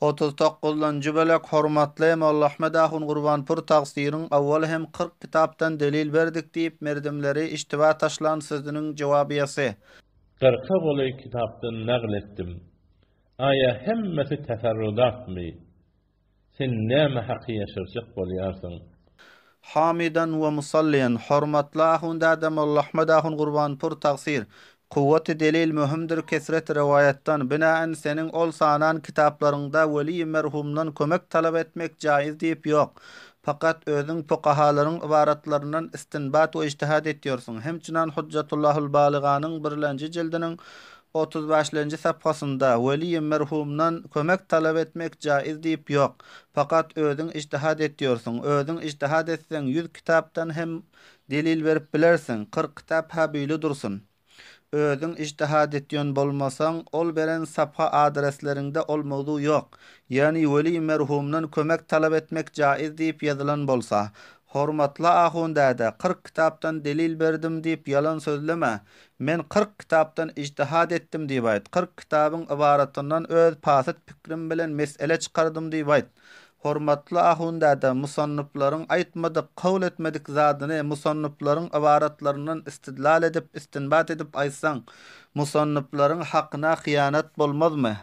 39-njy bölek Hormatly Molla Ahmet ahun Gurbanpur tagsyryň awwal hem 40 kitapdan delil berdik diýip merdimleri iştiba taşlan sözüniň jowabyýasy. Kyrka golaý kitapdan nagl etdim. Aýa hemmesi teferrudatmy? Sen näme haky ýaşyrjak bolýarsyň? Hamydan we musalliýan, hormatly ahun däde Molla Ahmet ahun Gurbanpur tagsyr, kuwwaty delil möhümdir kesreti rowaýatdan, binaen seniň ol sanan kitaplaryňda weliýi merhumdan kömek talap etmek jaiz diýip ýok. Fakat özüň fukahalaryň ybaratlaryndan istinbat we ijtihad etýorsyň. Hemçinan Hujjatullahul Balyganyň birlenji jildiniň 35-lenji safhasynda, Weliýi merhumdan kömek talap etmek jaiz diýip ýok. Fakat özüň ijtihad etýorsyň. Özüň ijtihad etseň ýüz kitapdan hem delil berip bilersiň. 40 kitap-ha beýle dursun. Özüň ijtihad etýän bolmasaň, ol beren safha adresleriňde ol mowzu ýok. Ýagny weliý merhumdan kömek talap etmek jaiz diýip ýazylan bolsa. Hormatly ahun däde, 40 kitapdan delil berdim diýip ýalan sözleme. Men 40 kitapdan ijtihad etdim diýip aýt. 40 kitabyň ybaratyndan öz pasyt pikrim bilen mesele çykardym diýip aýt. Hormatly ahun däde, musannyplaryň aýtmadyk, kawl etmedik zadyny musannyplaryň ybaratlaryndan istidlal edip, istinbat edip aýtsaň, musannyplaryň hakyna hyýanat bolmazmy?